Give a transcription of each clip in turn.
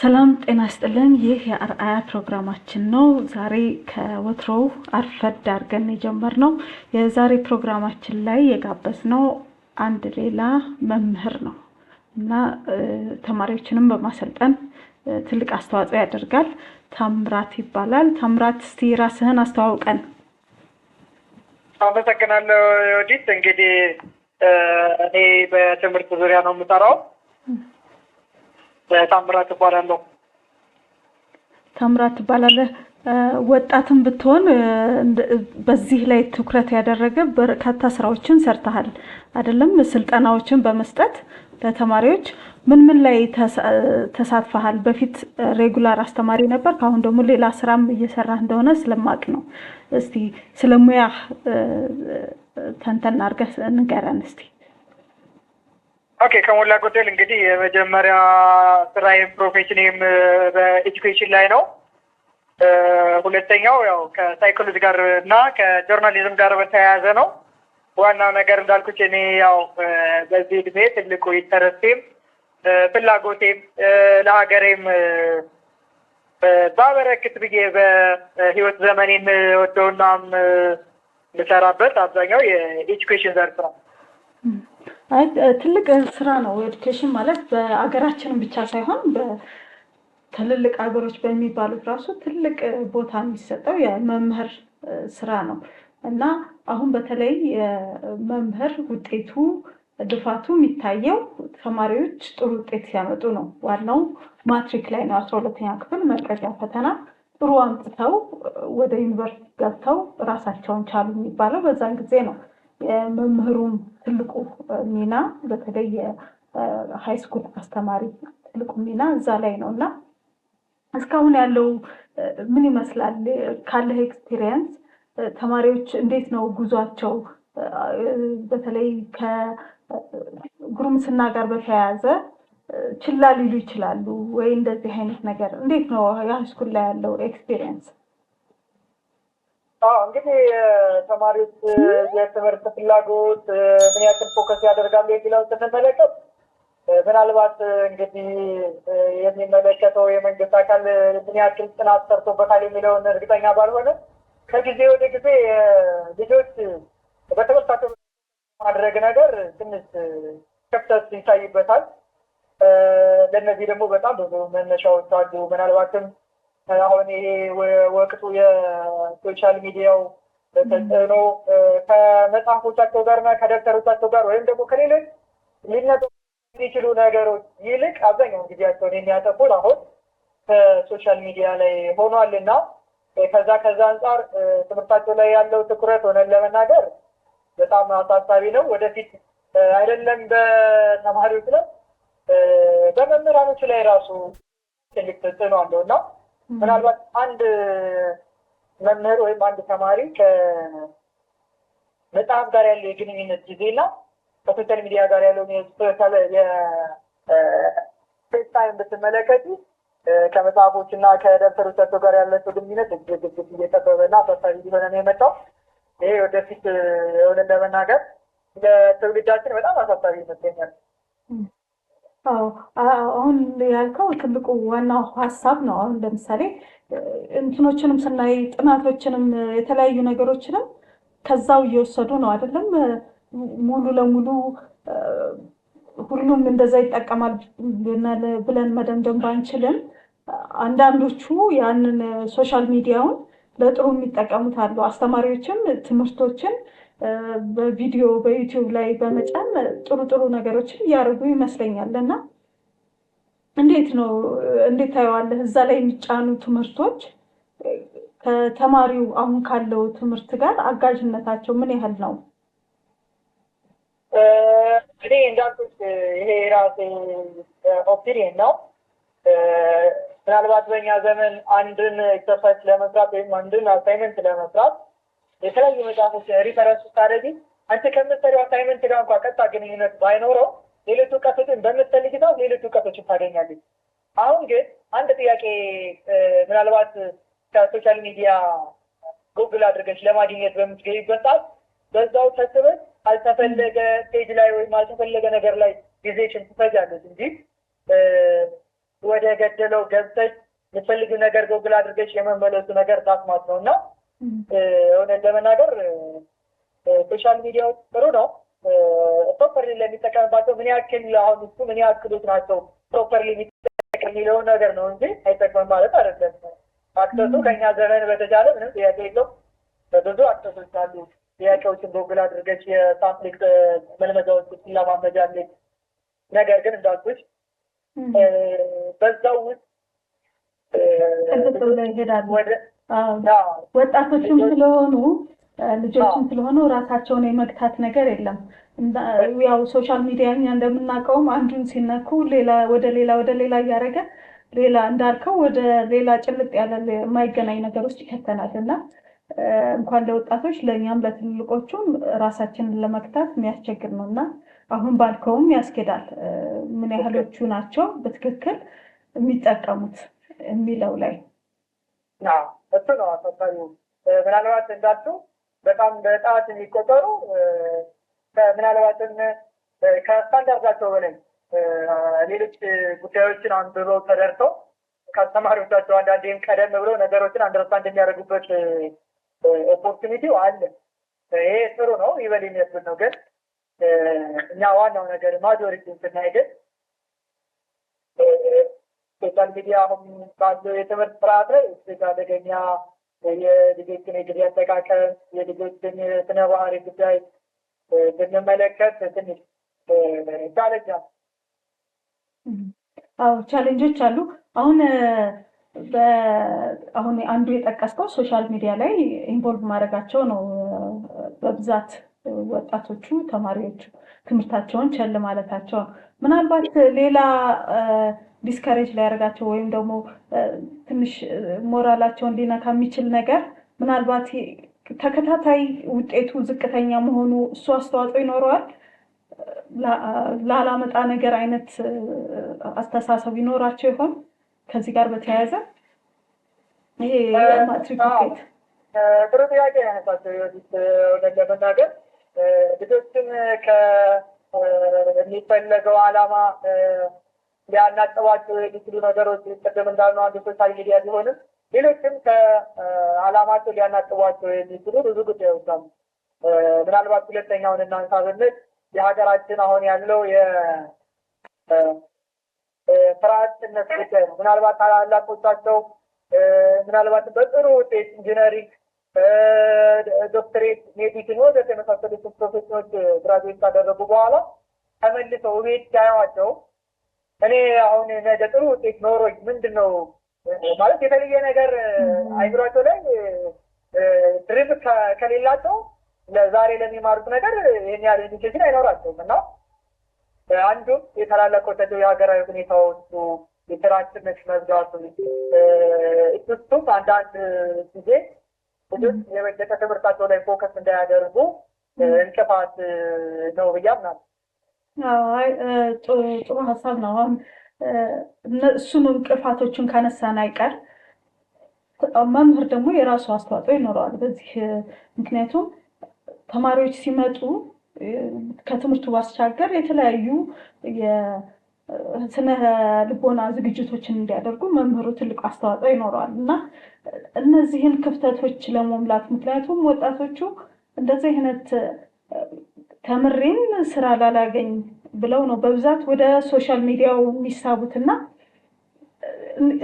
ሰላም ጤና ይስጥልን። ይህ የአርአያ ፕሮግራማችን ነው። ዛሬ ከወትሮው አርፈድ አድርገን የጀመርነው የዛሬ ፕሮግራማችን ላይ የጋበዝነው አንድ ሌላ መምህር ነው እና ተማሪዎችንም በማሰልጠን ትልቅ አስተዋጽኦ ያደርጋል። ታምራት ይባላል። ታምራት፣ እስቲ ራስህን አስተዋውቀን። አመሰግናለሁ ዮዲት። እንግዲህ እኔ በትምህርት ዙሪያ ነው የምሰራው። ታምራት እባላለሁ። ታምራት ትባላለህ። ወጣትም ብትሆን በዚህ ላይ ትኩረት ያደረገ በርካታ ስራዎችን ሰርተሃል አይደለም? ስልጠናዎችን በመስጠት ለተማሪዎች ምን ምን ላይ ተሳትፈሃል? በፊት regular አስተማሪ ነበር፣ አሁን ደግሞ ሌላ ስራም እየሰራህ እንደሆነ ስለማቅ ነው። እስቲ ስለ ሙያህ ተንተን አድርገህ ንገረን እስቲ። Okay፣ ከሞላ ጎደል እንግዲህ የመጀመሪያ ስራዬም profession ኤም በ education ላይ ነው። ሁለተኛው ያው ከ psychology ጋር እና ከ journalism ጋር በተያያዘ ነው። ዋናው ነገር እንዳልኩት እኔ ያው በዚህ እድሜ ትልቁ interest ኤም ፍላጎቴም ለሀገሬም ባበረክት ብዬ በህይወት ዘመኔ የምወደውና የምሰራበት አብዛኛው የ education ዘርፍ ነው። አይ፣ ትልቅ ስራ ነው። Education ማለት በአገራችንም ብቻ ሳይሆን በትልልቅ ሀገሮች በሚባሉት ራሱ ትልቅ ቦታ የሚሰጠው የመምህር ስራ ነው እና አሁን በተለይ የመምህር ውጤቱ፣ ልፋቱ የሚታየው ተማሪዎች ጥሩ ውጤት ሲያመጡ ነው። ዋናው ማትሪክ ላይ ነው። 12ኛ ክፍል መልቀቂያ ፈተና ጥሩ አምጥተው ወደ ዩኒቨርሲቲ ገብተው ራሳቸውን ቻሉ የሚባለው በዛን ጊዜ ነው። የመምህሩም ትልቁ ሚና፣ በተለይ የ high school አስተማሪ ትልቁ ሚና እዛ ላይ ነው። እና እስካሁን ያለው ምን ይመስላል? ካለህ experience ተማሪዎች እንዴት ነው ጉዟቸው? በተለይ ከጉርምስና ጋር በተያያዘ ችላ ሊሉ ይችላሉ ወይ? እንደዚህ አይነት ነገር እንዴት ነው የ high school ላይ ያለው experience? አዎ፣ እንግዲህ ተማሪዎች የትምህርት ፍላጎት ምን ያክል focus ያደርጋሉ የሚለውን ስንመለከት ምናልባት እንግዲህ የሚመለከተው የመንግስት አካል ምን ያክል ጥናት ሰርቶበታል የሚለውን እርግጠኛ ባልሆነ ከጊዜ ወደ ጊዜ ልጆች በትምህርታቸው ማድረግ ነገር ትንሽ ክፍተት ይታይበታል። ለእነዚህ ደግሞ በጣም ብዙ መነሻዎች አሉ። ምናልባትም አሁን ይሄ ወቅቱ የ social media ው ተጽዕኖ ከመጽሐፎቻቸው ጋር እና ከደብተሮቻቸው ጋር ወይም ደግሞ ከሌሎች ሊነበቡ የሚችሉ ነገሮች ይልቅ አብዛኛውን ጊዜያቸውን የሚያጠፉት አሁን ከ social media ላይ ሆኗል። እና ከዛ አንጻር ትምህርታቸው ላይ ያለው ትኩረት ሆነን ለመናገር በጣም አሳሳቢ ነው። ወደፊት አይደለም በተማሪዎች ላይ፣ በመምህራኖቹ ላይ ራሱ ትልቅ ተጽዕኖ አለው። እና ምናልባት አንድ መምህር ወይም አንድ ተማሪ ከመጽሐፍ ጋር ያለው የግንኙነት ጊዜና ከ social media ጋር ያለውን የ face time ብትመለከቱ ከመጽሐፎች እና ከደብተሮቻቸው ጋር ያላቸው ግንኙነት እጅግ እጅግ እየጠበበ እና አሳሳቢ ሊሆነ ነው የመጣው። ይሄ ወደፊት እውነት ለመናገር ለትውልዳችን በጣም አሳሳቢ ይመስለኛል። አዎ፣ አሁን ያልከው ትልቁ ዋናው ሀሳብ ነው። አሁን ለምሳሌ እንትኖችንም ስናይ፣ ጥናቶችንም የተለያዩ ነገሮችንም ከዛው እየወሰዱ ነው አይደለም? ሙሉ ለሙሉ ሁሉም እንደዛ ይጠቀማል ብለን መደምደም ባንችልም አንዳንዶቹ ያንን social media ውን ለጥሩ የሚጠቀሙት አሉ። አስተማሪዎችም ትምህርቶችን በቪዲዮ በ YouTube ላይ በመጫን ጥሩ ጥሩ ነገሮችን እያደረጉ ይመስለኛል። እና እንዴት ነው፣ እንዴት ታየዋለህ? እዛ ላይ የሚጫኑ ትምህርቶች ከተማሪው አሁን ካለው ትምህርት ጋር አጋዥነታቸው ምን ያህል ነው? እኔ እንዳልኩት ይሄ የራሴ opinion ነው። ምናልባት በእኛ ዘመን አንድን exercise ለመስራት ወይም አንድን assignment ለመስራት የተለያዩ መጽሐፎች reference ስታደርጊ አንቺ ከምትሰሪው assignment ጋር እንኳ ቀጥታ ግንኙነት ባይኖረው ሌሎች እውቀቶችን በምትፈልጊ ሰዓት ሌሎች እውቀቶችን ታገኛለች። አሁን ግን አንድ ጥያቄ ምናልባት ከ social media ጉግል አድርገሽ ለማግኘት በምትገቢበት ሰዓት በዛው ተስበሽ አልተፈለገ page ላይ ወይም አልተፈለገ ነገር ላይ ጊዜሽን ትፈጃለሽ እንጂ ወደ ገደለው ገብተሽ የምትፈልጊው ነገር ጎግል አድርገሽ የመመለሱ ነገር that much ነው። እና እውነት ለመናገር social media ው ጥሩ ነው properly ለሚጠቀምባቸው። ምን ያክል አሁን እሱ ምን ያክሉት ናቸው properly የሚጠቀም የሚለውን ነገር ነው እንጂ አይጠቅምም ማለት አይደለም። Access ኡ ከኛ ዘመን በተሻለ ምንም ጥያቄ የለውም። ብዙ access ኦች አሉ። ጥያቄዎችን ጎግል አድርገች የ sample መልመጃዎች ትለማመጃለች። ነገር ግን እንዳልኩሽ በዛው ውስጥ ቅልጥ ብለው ይሄዳሉ። ወጣቶችም ስለሆኑ፣ ልጆችም ስለሆኑ ራሳቸውን የመግታት ነገር የለም። ያው social media እኛ እንደምናውቀውም አንዱን ሲነኩ ሌላ ወደ ሌላ ወደ ሌላ እያደረገ፣ ሌላ እንዳልከው ወደ ሌላ ጭልጥ ያለ የማይገናኝ ነገር ውስጥ ይከተናል። እና እንኳን ለወጣቶች ለእኛም ለትልልቆቹም ራሳችንን ለመግታት የሚያስቸግር ነው። እና አሁን ባልከውም ያስኬዳል። ምን ያህሎቹ ናቸው በትክክል የሚጠቀሙት የሚለው ላይ። እሱ ነው አሳሳቢው። ምናልባት እንዳልሽው በጣም በጣት የሚቆጠሩ፣ ምናልባትም ከስታንዳርዳቸው በላይ ሌሎች ጉዳዮችን አንብበው ተደርተው ከአስተማሪዎቻቸው አንዳንዴም ቀደም ብለው ነገሮችን understand የሚያደርጉበት opportunity ው አለ። ይሄ ጥሩ ነው፣ ይበል የሚያስብል ነው። ግን እኛ ዋናው ነገር majority ውን ስናይ ግን social media አሁን ባለው የትምህርት ስርዓት ላይ እጅግ አደገኛ፣ የልጆችን የጊዜ አጠቃቀም፣ የልጆችን የስነ ባህሪ ጉዳይ ብንመለከት ትንሽ challenge አለ። አዎ፣ challenge ኦች አሉ። አሁን አንዱ የጠቀስከው social media ላይ involve ማድረጋቸው ነው። በብዛት ወጣቶቹ፣ ተማሪዎቹ ትምህርታቸውን ቸል ማለታቸው ነው። ምናልባት ሌላ discourage ሊያደርጋቸው ወይም ደግሞ ትንሽ ሞራላቸውን ሊነካ የሚችል ነገር ምናልባት ተከታታይ ውጤቱ ዝቅተኛ መሆኑ እሱ አስተዋጽኦ ይኖረዋል። ላላመጣ ነገር አይነት አስተሳሰብ ይኖራቸው ይሆን? ከዚህ ጋር በተያያዘ ይሄ የማትሪክ ውጤት። ጥሩ ጥያቄ ያነሳቸው። የወዲት እውነት ለመናገር ልጆችን ከሚፈለገው ዓላማ ሊያናጥቧቸው የሚችሉ ነገሮች ቅድም እንዳልነው አንዱ social media ቢሆንም ሌሎችም ከዓላማቸው ሊያናጥቧቸው የሚችሉ ብዙ ጉዳዮች አሉ። ምናልባት ሁለተኛውን እናንሳ ብንል የሀገራችን አሁን ያለው የስራ አጥነት ጉዳይ ነው። ምናልባት ታላላቆቻቸው ምናልባት በጥሩ ውጤት engineering፣ ዶክትሬት፣ medicine ወዘተ የመሳሰሉትን profession ኦች graduate ካደረጉ በኋላ ተመልሰው ቤት ሲያዩዋቸው እኔ አሁን ነገ ጥሩ ውጤት ኖሮኝ ምንድን ነው ማለት የተለየ ነገር አይምሯቸው ላይ drive ከሌላቸው ለዛሬ ለሚማሩት ነገር ይህን ያህል indication አይኖራቸውም። እና አንዱም የታላላቆቻቸው የሀገራዊ ሁኔታዎቹ፣ የስራ አጥነት መብዛቱ፣ እሱም አንዳንድ ጊዜ ልጆች የበለጠ ትምህርታቸው ላይ focus እንዳያደርጉ እንቅፋት ነው ብዬ አምናለሁ። ጥሩ ሀሳብ ነው። አሁን እሱን እንቅፋቶችን ካነሳን አይቀር መምህር ደግሞ የራሱ አስተዋጽኦ ይኖረዋል በዚህ። ምክንያቱም ተማሪዎች ሲመጡ ከትምህርቱ ባሻገር የተለያዩ የስነ ልቦና ዝግጅቶችን እንዲያደርጉ መምህሩ ትልቅ አስተዋጽኦ ይኖረዋል። እና እነዚህን ክፍተቶች ለመሙላት፣ ምክንያቱም ወጣቶቹ እንደዚህ አይነት ተምሬም ስራ ላላገኝ ብለው ነው በብዛት ወደ social media ው የሚሳቡት። እና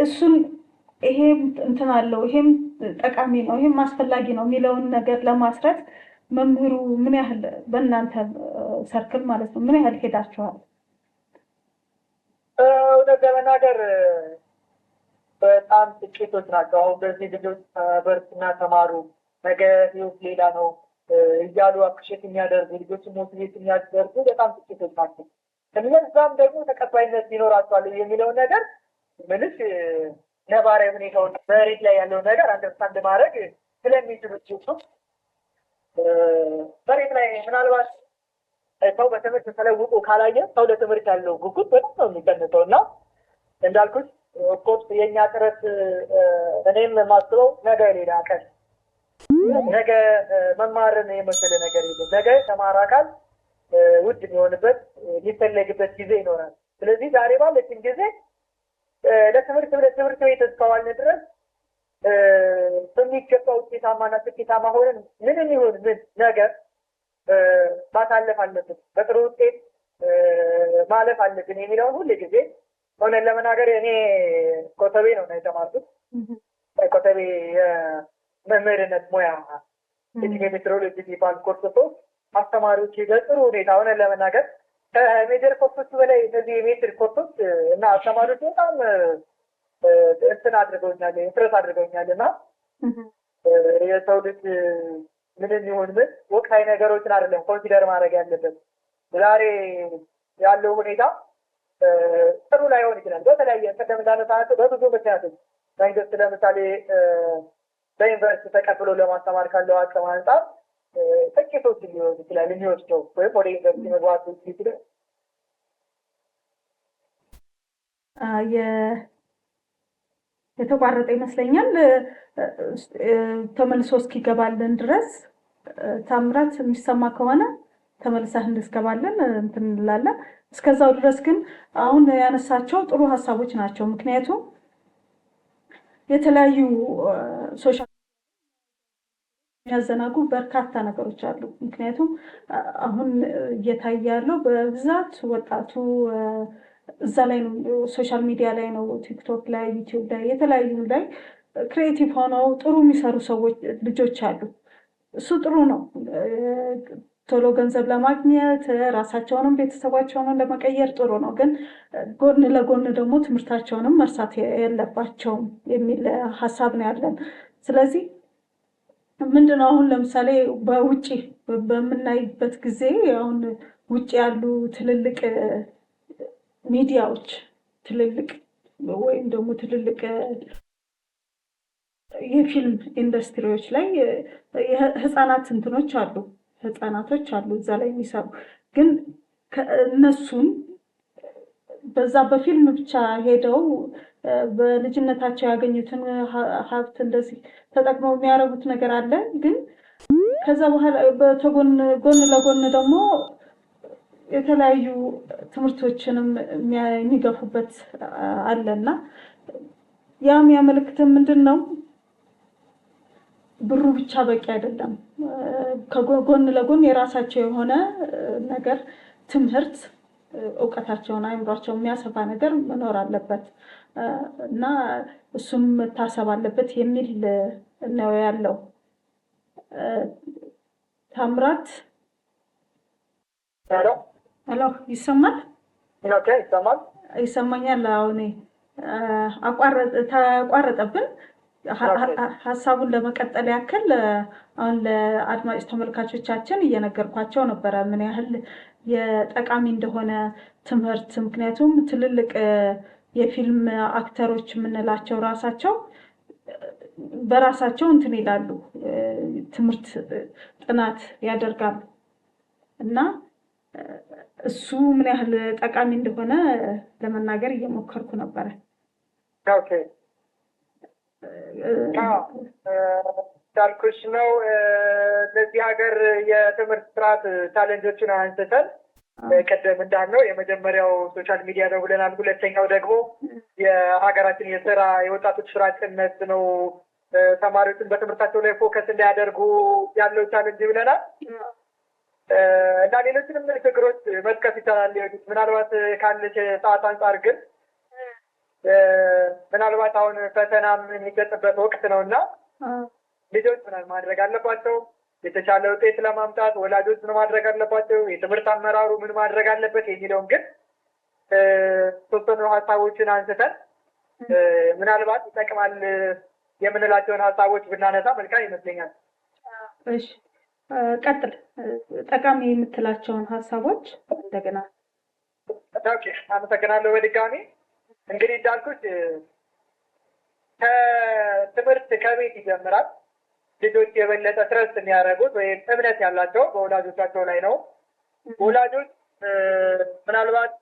እሱን ይሄም እንትን አለው፣ ይሄም ጠቃሚ ነው፣ ይሄም አስፈላጊ ነው የሚለውን ነገር ለማስረጽ መምህሩ ምን ያህል፣ በእናንተ circle ማለት ነው፣ ምን ያህል ሄዳችኋል? እውነት ለመናገር በጣም ጥቂቶች ናቸው። አሁን በዚህ ልጆች በርቱና ተማሩ፣ ነገ ህይወት ሌላ ነው እያሉ appreciate የሚያደርጉ፣ ልጆችን motivate የሚያደርጉ በጣም ጥቂቶች ናቸው። እነዛም ደግሞ ተቀባይነት ይኖራቸዋል የሚለውን ነገር ምልሽ ነባራዊ ሁኔታውን መሬት ላይ ያለውን ነገር understand ማድረግ ስለሚችሉ ልጆቹ መሬት ላይ ምናልባት ሰው በትምህርት ተለውጦ ካላየ ሰው ለትምህርት ያለው ጉጉት በጣም ነው የሚቀንሰው። እና እንዳልኩት of course የእኛ ጥረት እኔም የማስበው ነገ ሌላ ቀን፣ ነገ መማርን የመሰለ ነገር የለም። ነገ ተማረ አካል ውድ የሚሆንበት፣ የሚፈለግበት ጊዜ ይኖራል። ስለዚህ ዛሬ ባለችን ጊዜ ለትምህርት ብለን ትምህርት ቤት እስከዋልን ድረስ በሚገባ ውጤታማና ስኬታማ ሆነን ምንም ይሁን ምን ነገር ማሳለፍ አለብን፣ በጥሩ ውጤት ማለፍ አለብን የሚለውን ሁል ጊዜ ሆነን ለመናገር እኔ ኮተቤ ነው የተማርኩት። ኮተቤ የመምህርነት ሙያ teaching methodology የሚባል ኮርስ አስተማሪዎች በጥሩ ሁኔታ ሆነን ለመናገር ከ major ኮርሶቹ በላይ እነዚህ የ method ኮርሶች እና አስተማሪዎች በጣም እንትን አድርገውኛል፣ impress አድርገውኛል። እና የሰው ልጅ ምንም ይሁን ምን ወቅታዊ ነገሮችን አይደለም consider ማድረግ ያለበት። ዛሬ ያለው ሁኔታ ጥሩ ላይሆን ይችላል። በተለያየ ቅድም እንዳነሳናቸው በብዙ ምክንያቶች መንግስት ለምሳሌ በዩኒቨርሲቲ ተቀብሎ ለማስተማር ካለው አቅም አንጻር ጥቂቶች ሊሆን ይችላል የሚወስደው ወይም ወደ ዩኒቨርሲቲ መግባት ይችላል። የተቋረጠ ይመስለኛል። ተመልሶ እስኪገባልን ድረስ ታምራት የሚሰማ ከሆነ ተመልሰህ እንድትገባልን እንትን እንላለን። እስከዛው ድረስ ግን አሁን ያነሳቸው ጥሩ ሀሳቦች ናቸው። ምክንያቱም የተለያዩ social የሚያዘናጉ በርካታ ነገሮች አሉ። ምክንያቱም አሁን እየታየ ያለው በብዛት ወጣቱ እዛ ላይ ነው፣ social media ላይ ነው፣ ቲክቶክ ላይ፣ ዩቲዩብ ላይ፣ የተለያዩ ላይ creative ሆነው ጥሩ የሚሰሩ ሰዎች ልጆች አሉ። እሱ ጥሩ ነው። ቶሎ ገንዘብ ለማግኘት ራሳቸውንም ቤተሰባቸውንም ለመቀየር ጥሩ ነው። ግን ጎን ለጎን ደግሞ ትምህርታቸውንም መርሳት የለባቸውም የሚል ሀሳብ ነው ያለን። ስለዚህ ምንድነው አሁን ለምሳሌ በውጭ በምናይበት ጊዜ አሁን ውጭ ያሉ ትልልቅ ሚዲያዎች ትልልቅ ወይም ደግሞ ትልልቅ የፊልም ኢንዱስትሪዎች ላይ የህፃናት እንትኖች አሉ፣ ህፃናቶች አሉ እዛ ላይ የሚሰሩ። ግን እነሱን በዛ በፊልም ብቻ ሄደው በልጅነታቸው ያገኙትን ሀብት እንደዚህ ተጠቅመው የሚያደርጉት ነገር አለ። ግን ከዛ በኋላ በተጎን ጎን ለጎን ደግሞ የተለያዩ ትምህርቶችንም የሚገፉበት አለና ያ የሚያመለክተን ምንድን ነው? ብሩ ብቻ በቂ አይደለም። ከጎን ለጎን የራሳቸው የሆነ ነገር ትምህርት፣ እውቀታቸውን አይምሯቸውን የሚያሰፋ ነገር መኖር አለበት እና እሱም መታሰብ አለበት የሚል ነው ያለው። ታምራት፣ Hello። Hello፣ ይሰማል? Okay፣ ይሰማል። ይሰማኛል። አሁን ተቋረጠብን። ሀሳቡን ለመቀጠል ያክል አሁን ለአድማጭ ተመልካቾቻችን እየነገርኳቸው ነበረ ምን ያህል የጠቃሚ እንደሆነ ትምህርት። ምክንያቱም ትልልቅ የፊልም actor ኦች የምንላቸው ራሳቸው በራሳቸው እንትን ይላሉ፣ ትምህርት ጥናት ያደርጋሉ እና እሱ ምን ያህል ጠቃሚ እንደሆነ ለመናገር እየሞከርኩ ነበረ። Okay፣ እንዳልኩሽ ነው። ለዚህ ሀገር የትምህርት ስርዓት challenge ኦችን አንስተን ቀደም እንዳልነው የመጀመሪያው social media ነው ብለናል። ሁለተኛው ደግሞ የሀገራችን የስራ የወጣቶች ስራ አጥነት ነው። ተማሪዎችን በትምህርታቸው ላይ focus እንዳያደርጉ ያለው challenge ብለናል እና ሌሎችንም ችግሮች መጥቀስ ይቻላል። ምናልባት ካለች ሰዓት አንጻር ግን ምናልባት አሁን ፈተናም የሚሰጥበት ወቅት ነው እና ልጆች ምን ማድረግ አለባቸው? የተሻለ ውጤት ለማምጣት ወላጆች ምን ማድረግ አለባቸው? የትምህርት አመራሩ ምን ማድረግ አለበት? የሚለውን ግን ተወሰኑ ሀሳቦችን አንስተን ምናልባት ይጠቅማል የምንላቸውን ሀሳቦች ብናነሳ መልካም ይመስለኛል። እሺ፣ ቀጥል። ጠቃሚ የምትላቸውን ሀሳቦች እንደገና። Okay፣ አመሰግናለሁ። በድጋሚ እንግዲህ እንዳልኩት ከትምህርት ከቤት ይጀምራል። ልጆች የበለጠ trust የሚያደርጉት ወይም እምነት ያላቸው በወላጆቻቸው ላይ ነው። ወላጆች ምናልባት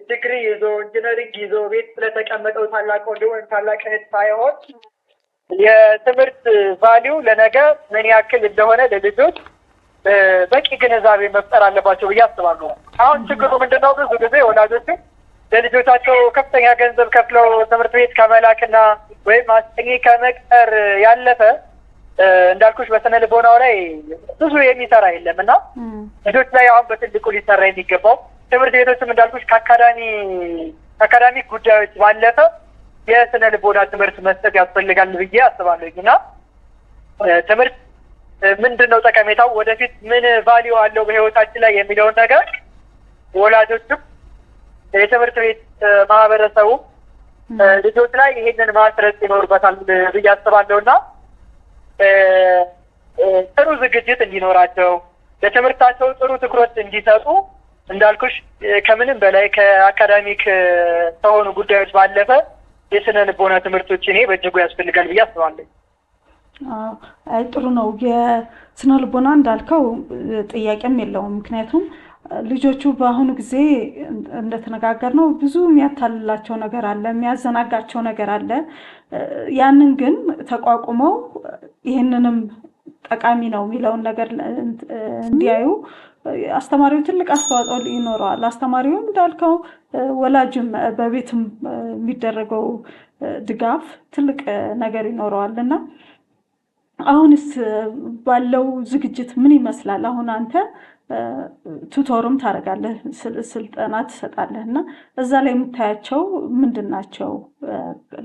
ዲግሪ ይዞ engineering ይዞ ቤት ስለተቀመጠው ታላቅ ወንድም ወይም ታላቅ እህት ሳይሆን የትምህርት value ለነገ ምን ያክል እንደሆነ ለልጆች በቂ ግንዛቤ መፍጠር አለባቸው ብዬ አስባለሁ። አሁን ችግሩ ምንድነው? ብዙ ጊዜ ወላጆችን ለልጆቻቸው ከፍተኛ ገንዘብ ከፍለው ትምህርት ቤት ከመላክና ወይም አስጠኚ ከመቅጠር ያለፈ እንዳልኩሽ በስነ ልቦናው ላይ ብዙ የሚሰራ የለም እና ልጆች ላይ አሁን በትልቁ ሊሰራ የሚገባው ትምህርት ቤቶችም እንዳልኩሽ ከ academic ጉዳዮች ባለፈ የስነ ልቦና ትምህርት መስጠት ያስፈልጋል ብዬ አስባለሁ እና ትምህርት ምንድን ነው ጠቀሜታው፣ ወደፊት ምን value አለው በህይወታችን ላይ የሚለውን ነገር ወላጆችም የትምህርት ቤት ማህበረሰቡ ልጆች ላይ ይሄንን ማስረጽ ይኖርበታል ብዬ አስባለሁ እና ጥሩ ዝግጅት እንዲኖራቸው ለትምህርታቸው ጥሩ ትኩረት እንዲሰጡ እንዳልኩሽ ከምንም በላይ ከ academic ከሆኑ ጉዳዮች ባለፈ የስነ ልቦና ትምህርቶች እኔ በእጅጉ ያስፈልጋል ብዬ አስባለሁ። አይ ጥሩ ነው። የስነ ልቦና እንዳልከው ጥያቄም የለውም። ምክንያቱም ልጆቹ በአሁኑ ጊዜ እንደተነጋገርነው ብዙ የሚያታልላቸው ነገር አለ፣ የሚያዘናጋቸው ነገር አለ። ያንን ግን ተቋቁመው ይህንንም ጠቃሚ ነው የሚለውን ነገር እንዲያዩ አስተማሪው ትልቅ አስተዋጽኦ ይኖረዋል። አስተማሪውም እንዳልከው ወላጅም በቤትም የሚደረገው ድጋፍ ትልቅ ነገር ይኖረዋል እና አሁንስ ባለው ዝግጅት ምን ይመስላል? አሁን አንተ tutor ም ታደርጋለህ፣ ስልጠና ትሰጣለህ እና እዛ ላይ የምታያቸው ምንድን ናቸው?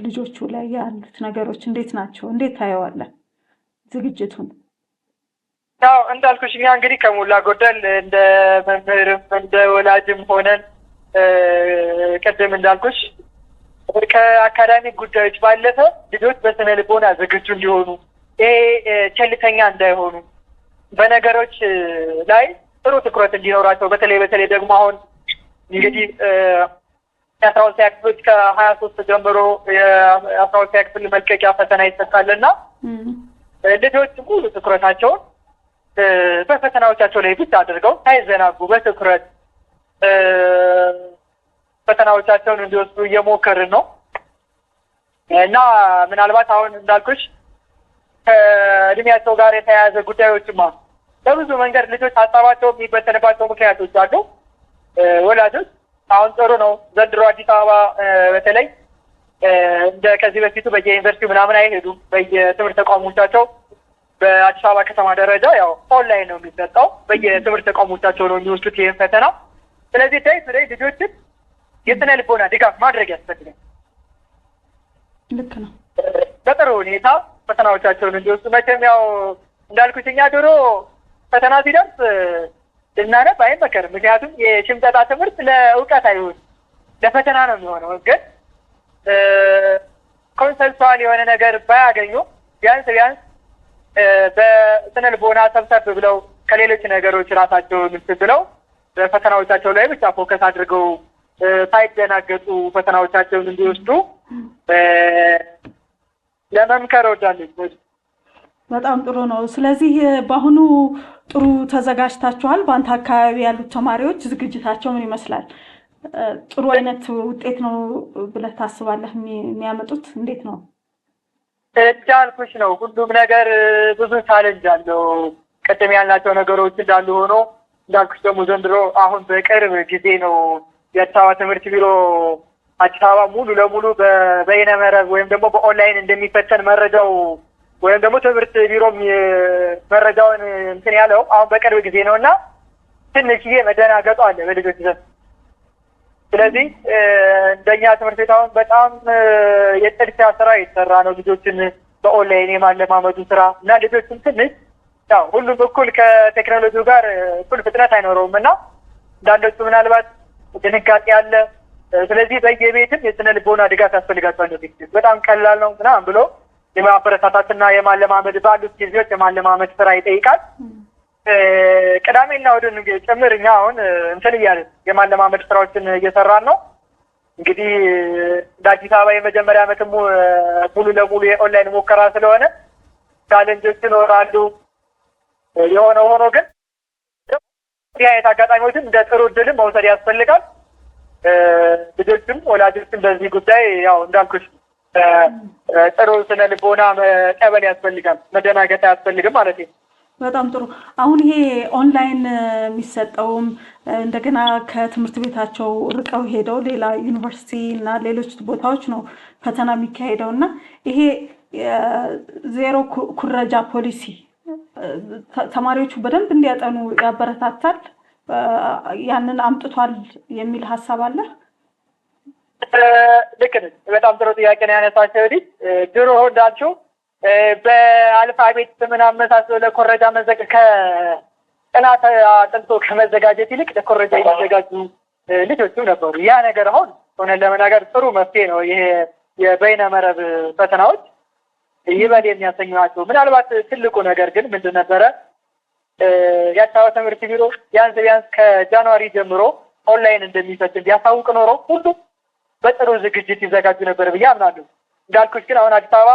ልጆቹ ላይ ያሉት ነገሮች እንዴት ናቸው? እንዴት ታየዋለህ ዝግጅቱን? ያው እንዳልኩሽ እኛ እንግዲህ ከሞላ ጎደል እንደ መምህርም እንደ ወላጅም ሆነን ቅድም እንዳልኩሽ ከ academic ጉዳዮች ባለፈ ልጆች በስነ ልቦና ዝግጁ እንዲሆኑ፣ ይሄ ቸልተኛ እንዳይሆኑ፣ በነገሮች ላይ ጥሩ ትኩረት እንዲኖራቸው በተለይ በተለይ ደግሞ አሁን እንግዲህ የ12ኛ ክፍሎች ከ23 ጀምሮ የ12ኛ ክፍል መልቀቂያ ፈተና ይሰጣልና ልጆች ሙሉ ትኩረታቸውን በፈተናዎቻቸው ላይ ብቻ አድርገው ሳይዘናጉ በትኩረት ፈተናዎቻቸውን እንዲወስዱ እየሞከርን ነው እና ምናልባት አሁን እንዳልኩሽ ከእድሜያቸው ጋር የተያያዘ ጉዳዮችማ በብዙ መንገድ ልጆች ሀሳባቸው የሚበተንባቸው ምክንያቶች አሉ። ወላጆች አሁን ጥሩ ነው ዘንድሮ አዲስ አበባ በተለይ እንደ ከዚህ በፊቱ በየዩኒቨርሲቲው ምናምን አይሄዱም። በየትምህርት ተቋሞቻቸው በአዲስ አበባ ከተማ ደረጃ ያው ኦንላይን ነው የሚሰጠው። በየትምህርት ተቋሞቻቸው ነው የሚወስዱት ይህን ፈተና። ስለዚህ day to day ልጆችን የስነ ልቦና ድጋፍ ማድረግ ያስፈልጋል። ልክ ነው። በጥሩ ሁኔታ ፈተናዎቻቸውን እንዲወስዱ። መቼም ያው እንዳልኩሽ እኛ ድሮ ፈተና ሲደርስ ልናነብ አይመከርም። ምክንያቱም የሽምጠጣ ትምህርት ለእውቀት አይሆን ለፈተና ነው የሚሆነው። ግን conceptual የሆነ ነገር ባያገኙ ቢያንስ ቢያንስ በስነ ልቦና ሰብሰብ ብለው ከሌሎች ነገሮች ራሳቸውን እንትን ብለው በፈተናዎቻቸው ላይ ብቻ focus አድርገው ሳይደናገጡ ፈተናዎቻቸውን እንዲወስዱ ለመምከር እወዳለሁ። በጣም ጥሩ ነው። ስለዚህ በአሁኑ ጥሩ ተዘጋጅታችኋል። በአንተ አካባቢ ያሉት ተማሪዎች ዝግጅታቸው ምን ይመስላል? ጥሩ አይነት ውጤት ነው ብለህ ታስባለህ የሚያመጡት? እንዴት ነው? እንዳልኩሽ ነው፣ ሁሉም ነገር ብዙ challenge አለው። ቅድም ያልናቸው ነገሮች እንዳሉ ሆኖ እንዳልኩሽ ደግሞ ዘንድሮ አሁን በቅርብ ጊዜ ነው የአዲስ አበባ ትምህርት ቢሮ አዲስ አበባ ሙሉ ለሙሉ በበይነ መረብ ወይም ደግሞ በኦንላይን እንደሚፈተን መረጃው ወይም ደግሞ ትምህርት ቢሮም መረጃውን እንትን ያለው አሁን በቅርብ ጊዜ ነው እና ትንሽዬ መደናገጡ አለ በልጆች ዘንድ። ስለዚህ እንደኛ ትምህርት ቤት አሁን በጣም የጥድፊያ ስራ የተሰራ ነው፣ ልጆችን በኦንላይን የማለማመዱ ስራ እና ልጆችም ትንሽ ያው ሁሉም እኩል ከቴክኖሎጂው ጋር እኩል ፍጥነት አይኖረውም እና አንዳንዶቹ ምናልባት ድንጋጤ አለ። ስለዚህ በየቤትም የስነ ልቦና ድጋፍ ያስፈልጋቸዋል። በጣም ቀላል ነው ምናምን ብሎ የማበረታታትና የማለማመድ ባሉት ጊዜዎች የማለማመድ ስራ ይጠይቃል። ቅዳሜና እሑድን ጭምር እኛ አሁን እንትን እያልን የማለማመድ ስራዎችን እየሰራን ነው። እንግዲህ እንደ አዲስ አበባ የመጀመሪያ ዓመትም ሙሉ ለሙሉ የኦንላይን ሙከራ ስለሆነ challenge ኦች ይኖራሉ። የሆነ ሆኖ ግን እንዲህ አይነት አጋጣሚዎችን እንደ ጥሩ እድልም መውሰድ ያስፈልጋል። ልጆችም ወላጆችም በዚህ ጉዳይ ያው እንዳልኩሽ ጥሩ ስነ ልቦና መቀበል ያስፈልጋል። መደናገጥ አያስፈልግም ማለት ነው። በጣም ጥሩ። አሁን ይሄ ኦንላይን የሚሰጠውም እንደገና ከትምህርት ቤታቸው ርቀው ሄደው ሌላ ዩኒቨርሲቲ እና ሌሎች ቦታዎች ነው ፈተና የሚካሄደው፣ እና ይሄ ዜሮ ኩረጃ ፖሊሲ ተማሪዎቹ በደንብ እንዲያጠኑ ያበረታታል። ያንን አምጥቷል የሚል ሀሳብ አለ። ልክ ነሽ። በጣም ጥሩ ጥያቄ ነው ያነሳሽው። ድሮ እንዳልሽው በ alphabet ስምን አመሳስሎ ለኮረጃ ከጥናት አጥንቶ ከመዘጋጀት ይልቅ ለኮረጃ የሚዘጋጁ ልጆችም ነበሩ። ያ ነገር አሁን እውነት ለመናገር ጥሩ መፍትሄ ነው። ይሄ የበይነ መረብ ፈተናዎች ይበል የሚያሰኙ ናቸው። ምናልባት ትልቁ ነገር ግን ምንድን ነበረ፣ የአዲስ አበባ ትምህርት ቢሮ ቢያንስ ቢያንስ ከ January ጀምሮ ኦንላይን እንደሚፈትን ቢያሳውቅ ኖሮ ሁሉም በጥሩ ዝግጅት ይዘጋጁ ነበር ብዬ አምናለሁ። እንዳልኩሽ ግን አሁን አዲስ አበባ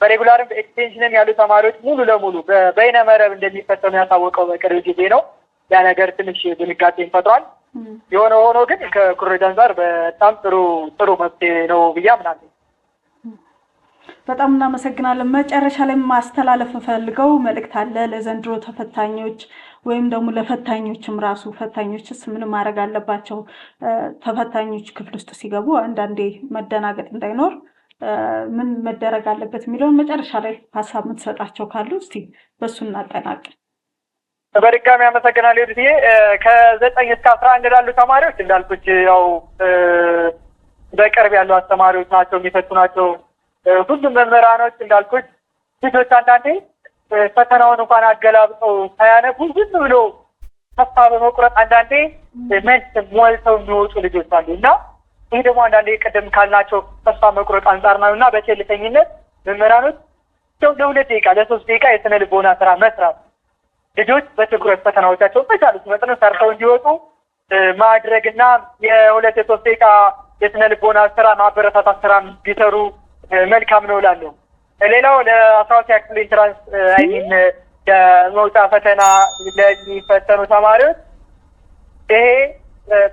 በሬጉላርም በኤክስቴንሽንም ያሉ ተማሪዎች ሙሉ ለሙሉ በበይነ መረብ እንደሚፈተኑ ያሳወቀው በቅርብ ጊዜ ነው። ያ ነገር ትንሽ ድንጋጤን ፈጥሯል። የሆነ ሆኖ ግን ከኩረጃ አንጻር በጣም ጥሩ ጥሩ መፍትሄ ነው ብዬ አምናለሁ። በጣም እናመሰግናለን። መጨረሻ ላይ ማስተላለፍ ፈልገው መልእክት አለ ለዘንድሮ ተፈታኞች ወይም ደግሞ ለፈታኞችም ራሱ? ፈታኞችስ ምን ማድረግ አለባቸው? ተፈታኞች ክፍል ውስጥ ሲገቡ አንዳንዴ መደናገጥ እንዳይኖር ምን መደረግ አለበት የሚለውን መጨረሻ ላይ ሀሳብ የምትሰጣቸው ካሉ እስቲ በሱ እናጠናቅ። በድጋሚ አመሰግናለሁ ዮዲትዬ። ከ9 እስከ 11 ላሉ ተማሪዎች እንዳልኩት ያው በቅርብ ያሉ አስተማሪዎች ናቸው የሚፈቱ ናቸው። ሁሉም መምህራኖች እንዳልኩት ልጆች አንዳንዴ ፈተናውን እንኳን አገላብጠው ሳያነቡ ዝም ብሎ ተስፋ በመቁረጥ አንዳንዴ መልስ ሞልተው የሚወጡ ልጆች አሉ፣ እና ይህ ደግሞ አንዳንዴ ቅድም ካልናቸው ተስፋ መቁረጥ አንጻር ነው። እና በቸልተኝነት መምህራኖች ለ2 ደቂቃ ለ3 ደቂቃ የስነ ልቦና ስራ መስራት፣ ልጆች በትኩረት ፈተናዎቻቸውን በቻሉት መጠን ሰርተው እንዲወጡ ማድረግና የ2 የ3 ደቂቃ የስነ ልቦና ስራ፣ ማበረታታት ስራ ቢሰሩ መልካም ነው እላለሁ። ሌላው ለ12ኛ ክፍል entrance፣ I mean ለመውጫ ፈተና ለሚፈተኑ ተማሪዎች፣ ይሄ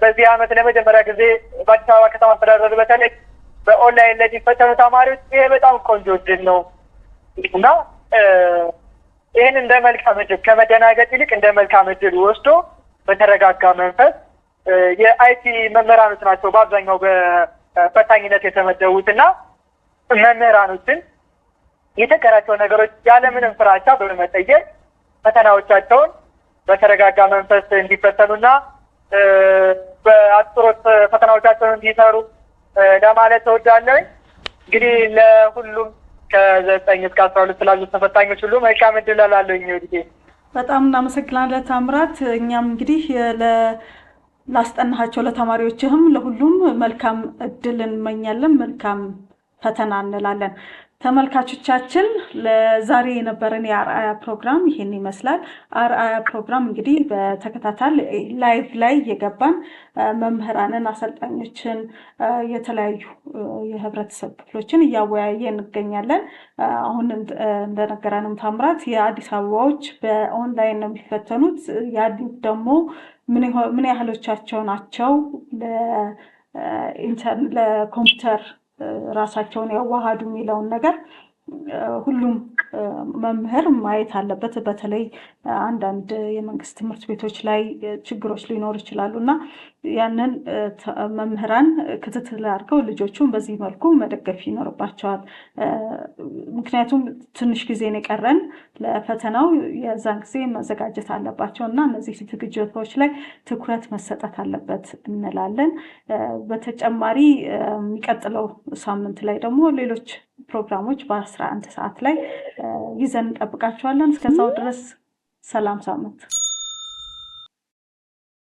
በዚህ ዓመት ለመጀመሪያ ጊዜ በአዲስ አበባ ከተማ አስተዳደር በተለይ በኦንላይን ለሚፈተኑ ተማሪዎች ይሄ በጣም ቆንጆ እድል ነው፣ እና ይህን እንደ መልካም እድል፣ ከመደናገጥ ይልቅ እንደ መልካም እድል ወስዶ በተረጋጋ መንፈስ፣ የ IT መምህራኖች ናቸው በአብዛኛው በፈታኝነት የተመደቡት፣ እና መምህራኖችን የቸገራቸው ነገሮች ያለምንም ፍራቻ በመጠየቅ ፈተናዎቻቸውን በተረጋጋ መንፈስ እንዲፈተኑና በአትኩሮት ፈተናዎቻቸውን እንዲሰሩ ለማለት እወዳለሁ። እንግዲህ ለሁሉም ከ9 እስከ 12 ላሉት ተፈታኞች ሁሉ መልካም እድል እላለሁኝ። ወዲህ በጣም እናመሰግናለን ታምራት። እኛም እንግዲህ ላስጠናሃቸው ለተማሪዎችህም ለሁሉም መልካም እድል እንመኛለን። መልካም ፈተና እንላለን። ተመልካቾቻችን፣ ለዛሬ የነበረን የአርአያ ፕሮግራም ይህን ይመስላል። አርአያ ፕሮግራም እንግዲህ በተከታታይ live ላይ እየገባን መምህራንን፣ አሰልጣኞችን፣ የተለያዩ የህብረተሰብ ክፍሎችን እያወያየ እንገኛለን። አሁን እንደነገረንም ታምራት የአዲስ አበባዎች በኦንላይን ነው የሚፈተኑት። ያሉት ደግሞ ምን ያህሎቻቸው ናቸው ለኮምፒውተር ራሳቸውን ያዋሃዱ የሚለውን ነገር ሁሉም መምህር ማየት አለበት። በተለይ አንዳንድ የመንግስት ትምህርት ቤቶች ላይ ችግሮች ሊኖሩ ይችላሉ፣ እና ያንን መምህራን ክትትል አድርገው ልጆቹን በዚህ መልኩ መደገፍ ይኖርባቸዋል። ምክንያቱም ትንሽ ጊዜ ነው የቀረን ለፈተናው፣ የዛን ጊዜ መዘጋጀት አለባቸው፣ እና እነዚህ ዝግጅቶች ላይ ትኩረት መሰጠት አለበት እንላለን። በተጨማሪ የሚቀጥለው ሳምንት ላይ ደግሞ ሌሎች ፕሮግራሞች በ11 ሰዓት ላይ ይዘን እንጠብቃችኋለን። እስከዛው ድረስ ሰላም ሳምንት።